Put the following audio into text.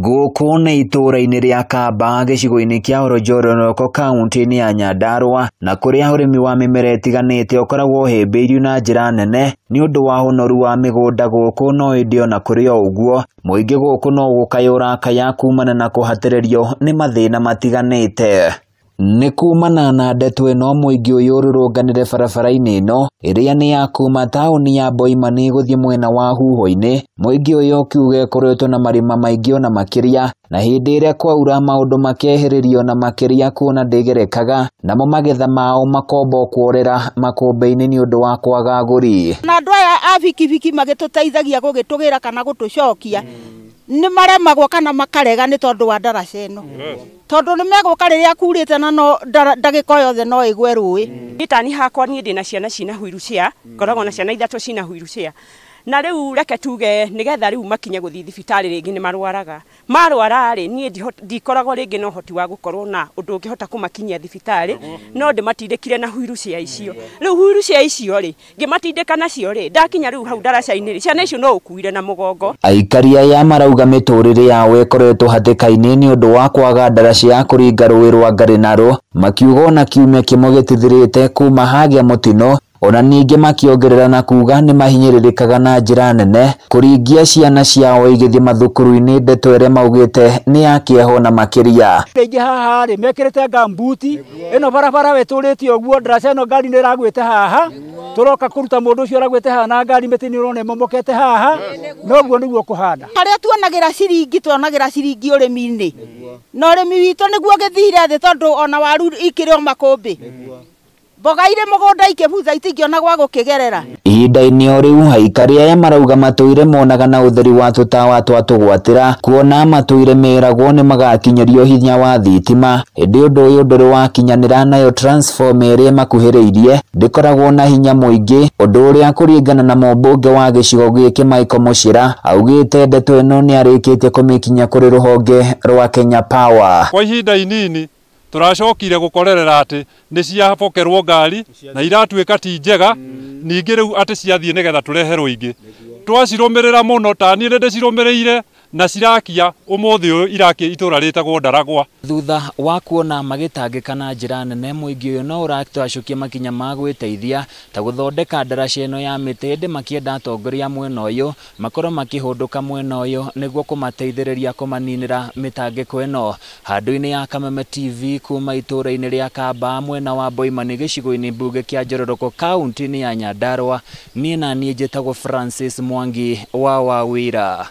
Gũkũ nĩ itũũra-inĩ rĩa Kamba gĩcigo-inĩ kĩa Oronjororoko kaũntĩ-inĩ ya Nyandarua na kũrĩa ũrĩmi wa mĩmera ĩtiganĩte ũkoragwo ũhĩmbĩirio na njĩra nene nĩ ũndũ wa ũnoru wa mĩgũnda gũkũ. No ĩndĩ ona kũrĩ o ũguo, mũingĩ gũkũ no gũkaya ũrakaya kumana na kũhatĩrĩrio nĩ mathĩna matiganĩte. Nĩ kumana na ndeto ĩno, mũingĩ ũyũ ũrũrũnganire barabara-inĩ ĩno ĩrĩa nĩ ya kuma taũni ya Boimani gũthiĩ mwena wa Huho-inĩ. Mũingĩ ũyũ ũkiuga ĩkoretwo na marima maingĩ ona makĩria, na hĩndĩ ĩrĩa kwaura maũndũ makehĩrĩrio na makĩria kuona ndĩgerekaga, namo magetha mao makombo kuorera makũmbĩ-inĩ nĩ ũndũ wa kwaga agũri. Na andũ aya a bikibiki magĩtũteithagia gũgĩtũgĩra kana gũtũcokia nĩ maremagwo kana makarega nĩ tondũ wa ndaraca ĩno, tondũ nĩ megũka rĩrĩa kurĩte na no ndagĩka yothe no ĩgwe rũĩ. Gĩtani hakwa niĩ ndĩna ciana cina wheelchair, ngoragwo na ciana ithatũ cina wheelchair, na rĩu reke tuge nĩgetha rĩu makinye gũthiĩ thibitarĩ rĩngĩ nĩ marwaraga. Marwara rĩ, niĩ ndikoragwo rĩngĩ na ũhoti wa gũkorwo na ũndũ ũngĩhota kũmakinyia thibitarĩ, no ndĩmatindĩkire na wheelchair icio. Rĩu wheelchair icio rĩ, ngĩmatindĩka nacio rĩ, ndakinya rĩu hau ndaraca-inĩ rĩ, ciana icio no ũkuire na mũgongo. Aikari aya marauga mĩtũrĩre yao ĩkoretwo hatĩka-inĩ nĩ ũndũ wa kwaga ndaraca ya kũringa rũĩ rwa Ngarinarũ, makiuga ona kiumia kĩmwe gĩtithirĩte kuma hagĩa mũtino. Ona ningĩ makĩongerera na kuga nĩ mahinyĩrĩrĩkaga na njĩra nene kũringia ciana ciao igĩthiĩ mathukuru-inĩ, ndeto ĩrĩa maugĩte nĩ ya kĩeha ona makĩria. Rĩngĩ haha rĩ, mekĩrĩte ngambuti ĩno barabara wĩtũrĩte ũguo, ndaraca ĩno ngari nĩ ĩragwĩte haha, tũroka kũruta mũndũ ũcio ũragwĩte haha na ngari mĩtĩ nĩ ũrona ĩmomokete haha, noguo nĩguo kũhana. Harĩa tuonagĩra ciringi, tuonagĩra ciringi ũrĩmi-inĩ, na ũrĩmi witũ nĩguo gĩthire thĩ tondũ ona waru ikĩrĩ o makũmbĩ, mboga irĩ mũgũnda ikĩbutha itingĩona gwa gũkĩgerera. Ihinda-inĩ o rĩu, aikari aya marauga matũire monaga na ũtheri wa tũtawa twa tũgwatĩra, kuona matũire meragwo nĩ magakinyĩrio hinya wa thitima, ĩndĩ ũndũ ũyũ ndũrĩ wakinyanĩra, nayo transformer ĩrĩa ĩmakuhĩrĩirie ndĩkoragwo na hinya mũingĩ, ũndũ ũrĩa kũringana na mũmbunge wa gĩcigo gĩkĩ Michael Mũcira augĩte ndeto ĩno nĩ arĩkĩtie kũmĩkinya kũrĩ rũhonge rwa Kenya Power. Kwa ihinda inini turacokire gukorerera ati ni ciabokerwo ngari na iratuika ti njega, ningĩ rĩu atĩ ciathiĩ nĩgetha tũreherwo ingĩ. Twacirumirira mũno, ta niĩ nĩndĩcirumirĩire na cirakia ũmũthĩ ũyũ irakia itũra rĩtagwo Ndaragwa. Thutha wa kuona magĩtangĩka na njĩra nene, mũingĩ ũyũ no ũratacũkia makinya ma gwĩteithia ta gũthondeka ndaraca ĩno ya mĩtĩ, ĩndĩ makĩenda atongoria mwena ũyũ makorwo makĩhũndũka mwena ũyũ nĩguo kũmateithĩrĩria kũmaninĩra mĩtangĩko ĩno. Handũ-inĩ ya Kameme TV kuma itũũra-inĩ rĩa Kamba mwena wa Boimani gĩcigo-inĩ mbunge kĩa Njororoko kaũntĩ-inĩ ya Nyandarua, niĩ na niĩ njĩtagwo Francis Mwangi wa Wawira.